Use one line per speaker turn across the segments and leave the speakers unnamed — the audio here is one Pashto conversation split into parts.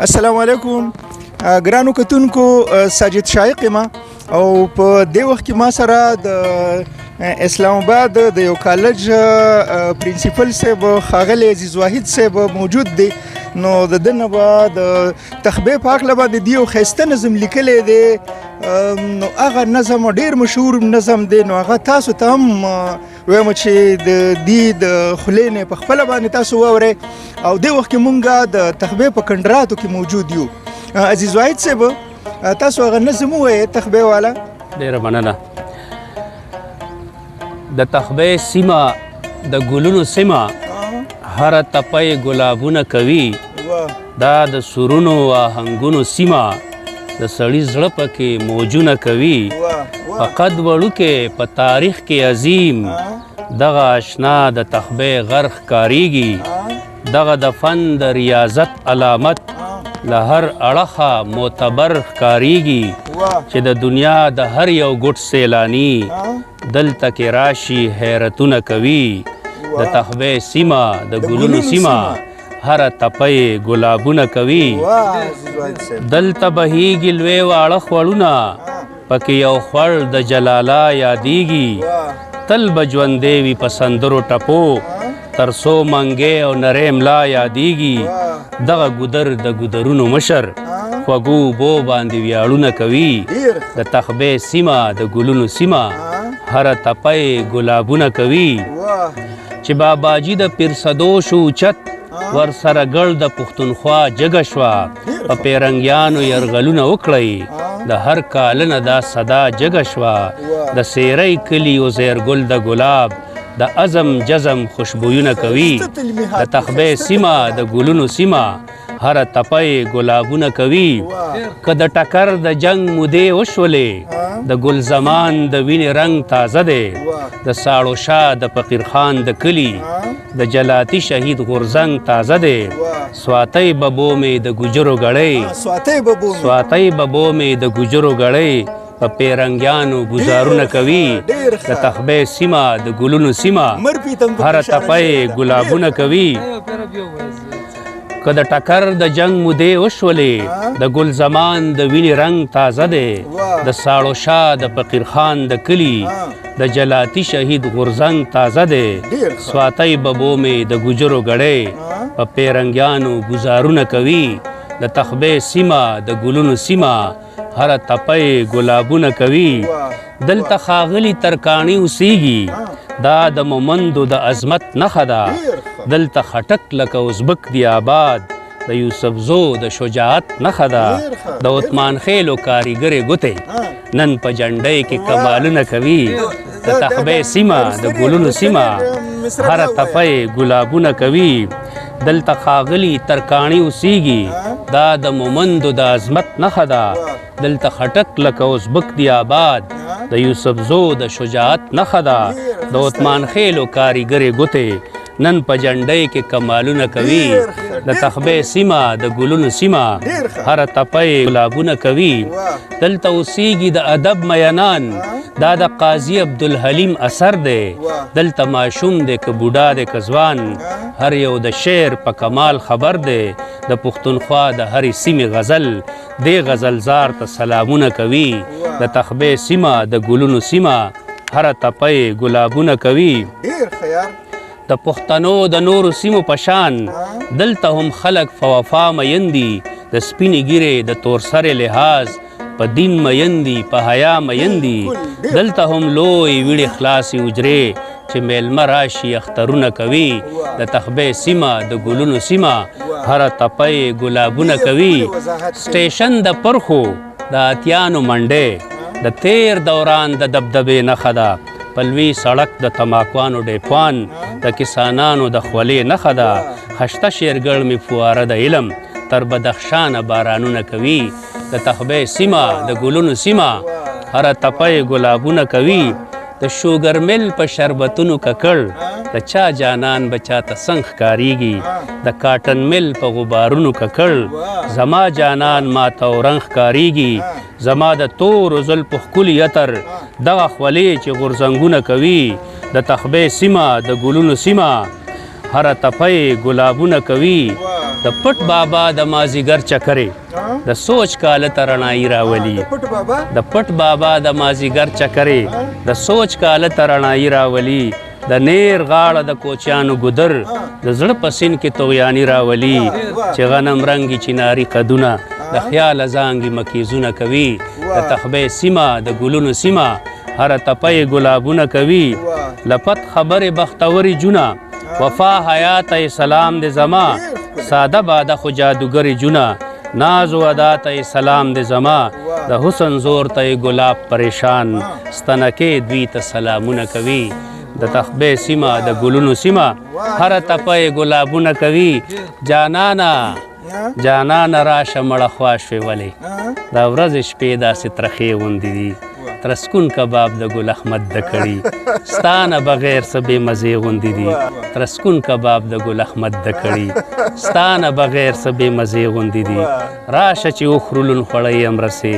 السلام علیکم ګرانو کتونکو، ساجد شایق ما او په دې وخت کې ما سره د اسلام آباد د یو کالج پرنسپل صاحب ښاغلی عزیز واحد صاحب موجود دی. نو د ده نه به د تخبې په هکله باندې دی یو ښایسته نظم لیکلی دی. نو هغه نظم ډېر مشهور نظم دی، نو هغه تاسو ته هم وایم چې د دې د خولې نه په خپله باندې تاسو واورئ. او دې وخت کې مونږ د تخبې په کنډراتو کې موجود یو. عزیز واحد صاحب، تاسو هغه نظم ووایئ تخبې والا.
ډېره مننه. د تخبې سیمه د ګلونو سیمه، هره تپه یې ګلابونه کوي. دا د سرونو آهنګونو سیمه، د سړي زړه پکې موجونه کوي. په قد وړوکی په تاریخ کې عظیم دغه اشنا د تخبې غر ښکارېږي. دغه د فن د ریاضت علامت له هر اړخه معتبر ښکارېږي، چې د دنیا د هر یو ګوټ سیلانی دلته کې راشي حیرتونه کوي. د تخبې سیمه د ګلونو سیمه، هره تپه یې ګلابونه کوي. دلته بهیږي لوی واړه خوړونه، پکې یو خوړ د جلالا یادیږي. تل به ژوندی وي په سندرو ټپو، تر څو منګی او نری ملا یادیږي. دغه ګودر د ګودرونو مشر خوږو اوبو باندې ویاړونه کوي. د تخبې سیمه د ګلونو سیمه، هره تپه یې ګلابونه کوي. چې باباجي د پیرسدو شو چت، ورسره ګړ د پښتونخوا جګه شوه. په پیرنګیانو یرغلونه وکړئ، د هر کاله نه دا صدا جګه شوه. د سیرۍ کلي عزیرګل د ګلاب د ازم جزم خوشبویونه کوي. د تخبې سیمه د ګلونو سیمه، هره تپه یې ګلابونه کوي. که د ټکر د جنگ مودې وشولې، د ګل زمان د وینې رنګ تازه دی. د ساړو شاه د فقیر خان د کلي د جلاتی شهید غورځنګ تازه دی. سواتۍ ببو مې د ګجرو ګړۍ،
سواتۍ ببو مې،
سواتۍ ببو مې د ګجرو ګړۍ په پیرنګیانو ګزارونه کوي. د تخبې سیمه د ګلونو سیمه، هره تپه یې ګلابونه کوي. که د ټکر د جنگ مودې وشولې، د ګل زمان د وینې رنګ تازه دی. د ساړو شاه د فقیر خان د کلي د جلاتی شهید غورځنګ تازه دی. سواتۍ ببو مې د ګجرو ګړۍ په پیرنګیانو ګزارونه کوي. د تخبې سیمه د ګلونو سیمه، هره تپه یې ګلابونه کوي. دلته ښاغلي ترکاڼي اوسیږي، دا د مومندو د عظمت نښه ده. دلته خټک لکه ازبک دی آباد، د یوسفزو د شجاعت نښه ده. د عثمان خېلو کاریګرې ګوتې نن په جنډۍ کې کمالونه کوي. د تخبې سیمه د ګلونو سیمه، هره تپه یې ګلابونه کوي. دلته ښاغلي ترکاڼي اوسیږي، دا د مومندو د عظمت نښه ده. دلته خټک لکه ازبک دی آباد، د یوسفزو د شجاعت نښه ده. د عثمان خېلو کاریګرې ګوتې نن په جنډۍ کې کمالونه کوي. د تخبې سیمه د ګلونو سیمه، هره تپه یې ګلابونه کوي. دلته اوسیږي د ادب میانان، دا د قاضي عبدالحلیم اثر دی. دلته ماشوم دی که بوډا دی که ځوان، هر یو د شعر په کمال خبر دی. د پښتونخوا د هرې سیمې غزل دې غزلزار ته سلامونه کوي. د تخبې سیمه د ګلونو سیمه، هره تپه یې ګلابونه کوي. د پښتنو د نورو سیمو په شان دلته هم خلک په وفا مین دي. د سپینې ږیرې د تور سرې لحاظ په دین مین دي، په حیا مین دي. دلته هم لوی ویړې خلاصې حجرې، چې میلمه راشي اخترونه کوي. د تخبې سیمه د ګلونو سیمه، هره تپه یې ګلابونه کوي. سټیشن د پرخو د اتیانو منډې د تیر دوران د دبدبې نښه ده. په لوی سړک د تماکوانو ډیپوان د کسانانو د خولې نښه ده. خشته شیرګړ مې فواره د علم تر بدخشانه بارانونه کوي. د تخبې سیمه د ګلونو سیمه، هره تپه یې ګلابونه کوي. د شوګر مل په شربتونو ککړ د چا جانان به چاته څنګه ښکارېږي. د کاټن مل په غبارونو ککړ زما جانان ما ته اورنګ ښکارېږي. زما د تورو زلفو ښکلي عطر دغه خولې چې غورځنګونه کوي. د تخبې سیمه د ګلونو سیمه، هره تپه یې ګلابونه کوي. د پټ بابا د مازیګر چکرې د سوچ کاله ته رڼایي راولي. د پټ بابا د مازیګر چکرې د سوچ کاله ته رڼایي راولي. د نیر غاړه د کوچیانو ګودر د زړه په سین کې طغیاني راولي. چې غنم رنګي چناري قدونه د خیال زانګي مکیزونه کوي. د تخبې سیمه د ګلونو سیمه هره تپه یې ګلابونه کوي. لپت خبرې بختورې جونه وفا حیا ته یې سلام دې زما. ساده باده خو جادوګرې جونه ناز و ادا ته یې سلام دې زما. د حسن زور ته یې ګلاب پریشان ستنکې دوی ته سلامونه کوي. د تخبې سیمه د ګلونو سیمه هره تپه یې ګلابونه کوي. جانانه جانانه راشه مړه خوا شوې ولې دا ورځې شپې داسې ترخې غوندې دي. ترسکون کباب د ګل احمد د کړي ستانه بغیر څه بې مزې غوندې دي. ترسکون کباب د ګل احمد د کړي ستانه بغیر څه بې مزې غوندې دي. راشه چې وخورو لون خوړی یم رسې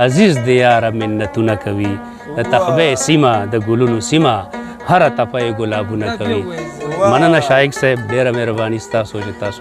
عزیز د یاره منتونه کوي. د تخبې سیمه د ګلونو سیمه هره تپه یې ګلابونه کوي. مننه شایق صاحب، ډېره مهرباني ستاسو چې تاسو